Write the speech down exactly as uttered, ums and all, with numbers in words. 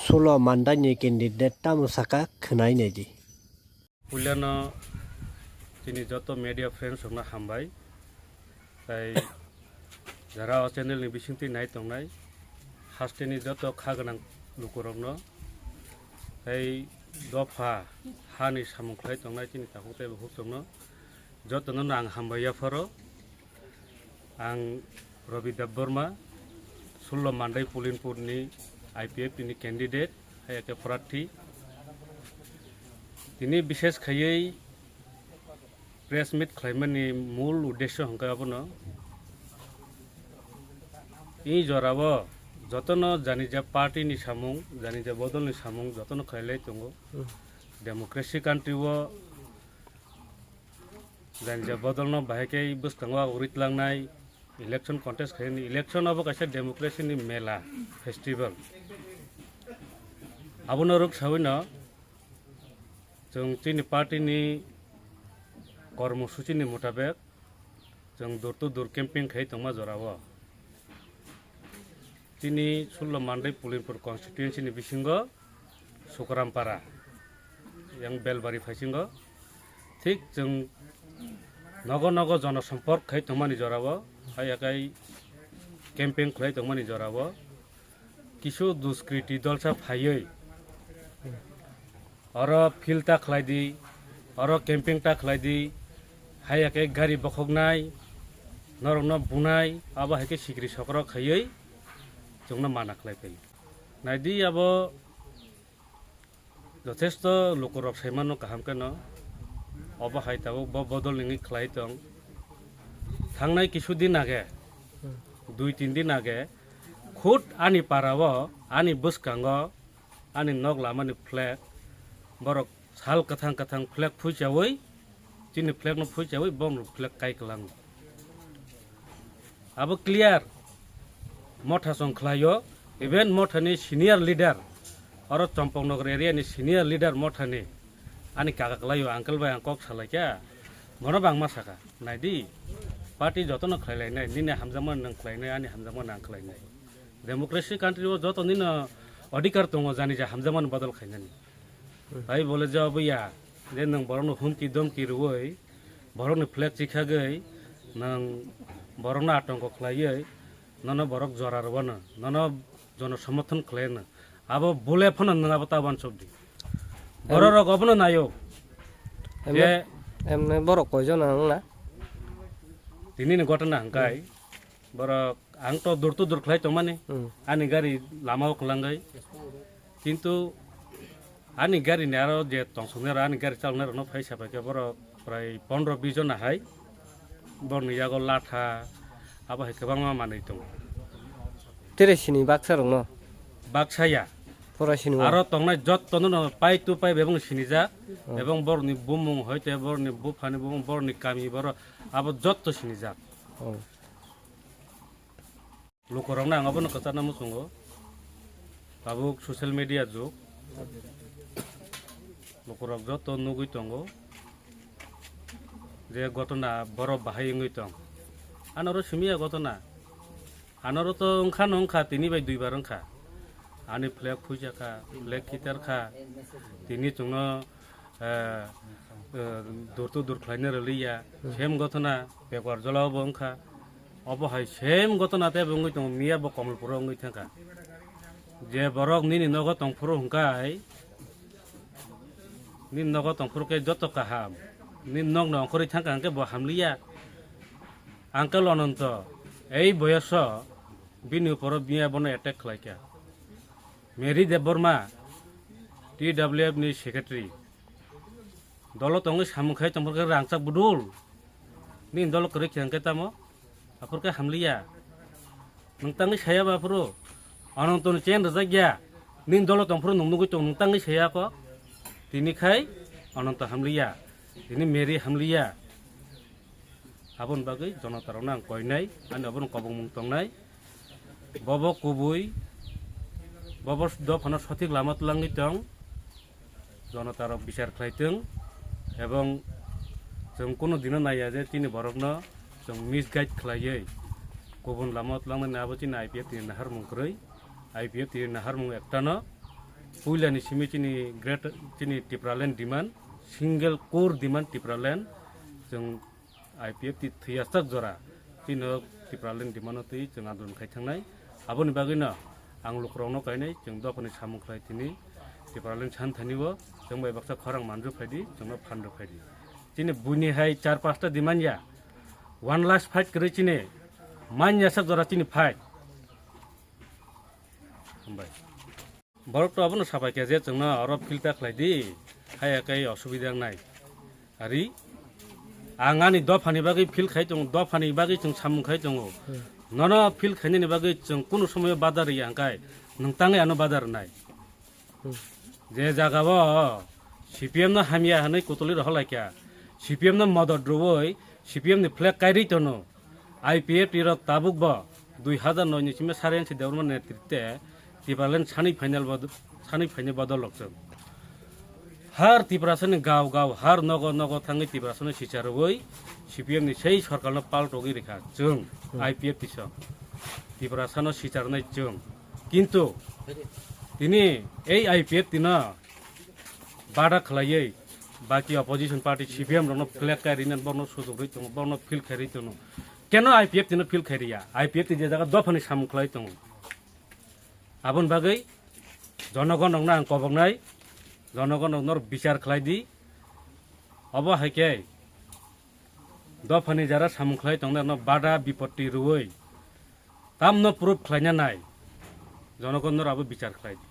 Sulo Mandai ni candidate tamo saka khwnai naidi. Puilano chini joto media friends rokno hambai. Tai jara o channel ni bisingtwi nai tongnai, hasteni joto kha gwnang lukurokno, tei dopha hani samung khlai tongnai chini takhuk tei bukhuk rokno jotono no ang hambai yapharo. Ang Robi Debbarma, Sullo Mandai Pulinpur ni I P F T ni candidate, hai khe prarthi. Tini bishes khaiwi press meet khlaimani mul uddesho hwnkhe abono. I jorao jotono janija party ni samung, janija bodol ni samung jotono khlailai tongo. Hmm. Democracy country o janija bodolno bahai khe bwskango uri tlangnai, election contest khaini, election abo kaisa democracy ni mela, festival. Abono rwk sawino chwng chini party ni kormosuchi ni mutabek chwng door to door camping khai tongma jorao. Chini Sullo Mandai Pulinpur constituency ni bisingo Sukrampara, yang Belbari phaisingo. Thik chwng nogo nogo jonosompok khai tongmani jorao, hai akai camping khlai tongmani jorao, kisu duskriti dolsa phaiwi, oro field ta khlai di, oro camping ta khlai di, hai akai gari bokhoknai, norokno bunai, abo hai khe sikri sokro khaiwi chwngno mana khlai phai. Naidi abo jothesto lukurok saimano kaham kheno, obo hai tabuk bo bodol wngwi khlai tong. Thangnai kisu din age, dui tin din age, khud ani parao, ani bwskango, ani nok lamani flag, borok sal kwthang kwthang flag phuichawi, chini flag no phuichawi, borok flag kai kwlango. Abo clear. Motha chwng khlaio, even Mothani senior leader, oro Champaknagar area ni senior leader Mothani, ani kaka kwlaio, uncle bai ang kok salaikha, bono bo ang ma saka, naidi, party jotono khlai lainai, nini hamjakmani nwng khlainai, ani hamjakmani ang khlainai. Democracy country o joto nino adhikar tongo, jani ja hamjakmani bodol khainani. Tai bole jawab ya, je nwng borokno humki domki rwui, borokni flag chikhagwi, nwng borokno atongko khlaiwi, nono borok jora rwano, nono jono somorthon khlaino. Abo bole phano nwng abo ta uansuk di. Em- Bororok obono naio. Em-, je emne borok koijon wng na? Tinini gotona hwnkhe, borok ang to dur to dur khlai tongmani. Hmm. Ani gari lama o kwlangwi. Kintu ani gari ni aro je tongsoknai rok, ani gari chaloknai rokno phai sapai khe borok prai pondro bis jona hai. Borokni yago latha, abo hai kwbangma manwi tongo. Tere sini baksa rokno? Baksa ya. Pura sini o? Aro tongnai jotto no pai tu pai bebong sinijak. Hmm. Ebong borokni bumung hoite borokni buphani bumung, borokni kami borok abo jotto sinijak. Oh. Lukurokno ang abono kwcharna muchungo. Tabuk social media jug. Lukurok joto nugwi tongo je gotona borok bahai wngwi tong. Anoro simiya gotona. Anoro to wngkhano wngkha, tini bai duibar wngkha. Ani flag phuijakha, flag khitarkha. Tini chwngno eh, eh, dur to dur khlaina rwliya, same gotona, Pekuar Jola o bo wngkha. Obo hai same gotona tei bo wngwi tongo, miya bo Kamalpur o wngwi thangkha. Je borok nini nogo tongphuru hwnkha hai, nini nogo tongphuru khe joto kaham, nini nokno ongkhorwi thangkha hwnkhe bo hamliya. Uncle Ananto, ei boyoso bini uporo miya bono attack khlaikha. Mary Debbarma, T W F ni secretary. Dolo tongwi samung khai tongphuru khe rangchak budul. Nini dolo kwrwi khe hwnkhe tamo? Aphuru khe hamliya. Nwng tangwi saya ba aphuru? Ananto ni chen rwjak ya. Nini dolo tongphuru nwng nugwi tong, nwng tangwi saya kho. Tini khai Ananto hamliya. Tini Mary hamliya. Aboni bagwi jonotarokno ang koinai, ani obono kobongmung tongnai. Bobo kubui, bobo dophano sothik lama twlangwi tong, jonotarok bichar khlai tong, ebong chwng kunu dino naiya je chini borokno chwng misguide khlaiwi kubun lama twlangmani, abo chini I P F T ni naharmung kwrwi, I P F T ni naharmung ektano. Puilani simi chini great, chini Tipraland demand, single core demand Tipraland, chwng I P F T thwiyasak jora chini Tipraland demand-o twi chwng andolon khai thangnai. Aboni bagwino ang lukurokno kainai, chwng dophani samung khlai tini Tipraland san thani o chwng bai baksa khorang manju phaidi, chwngno phanrw phaidi. Chini buini hai char pasta demand ya, one last fight kwrwi chini, man yasak jora chini fight. Hambai. Borok to abono sabai khe je chwngno oro field ta khlai di, haya kai osubida wngnai. Ari, ang ani dophani bagwi field khai tongo, dophani bagwi chwng samung khai tongo. Nono field khainani bagwi chwng kunu somoyo badar riya hwnkhe nwng tangwi ano badar rwnai. Je jagao C P M no hamya hwnwi kutulwi rohor laikha, C P M no modot rwui C P M ni flag kairwi tono. I P F T rok tabuk bo dui hazar noi ni simi Sariansi Debbarma netrite Tipraland sani final bod-, sani final bodol rok chwng. Har Tiprasani gao gao, har nogo nogo thangwi Tiprasano sicharwi C P M ni sei sorkarno paltogwi rikha chwng. Hmm. I P F T song. Tiprasano sicharnai chwng. Kintu tini ei I P F T no bada khlaiwi baki opposition party C P M rokno flag kai rina borno sujugwi tongo, borno field khai ri tongo. Keno I P F T no field khai riya? I P F T je jaga dophani samung khlai tongo. Aboni bagwi jonogon rokno ang koboknai, jonogon rokno bichar khlai di. Obo hai khe dophani jara samung khlai tongnai rokno bada bipotti rwui tamno proof khlaina nai, jonogon rok abo bichar khlai di.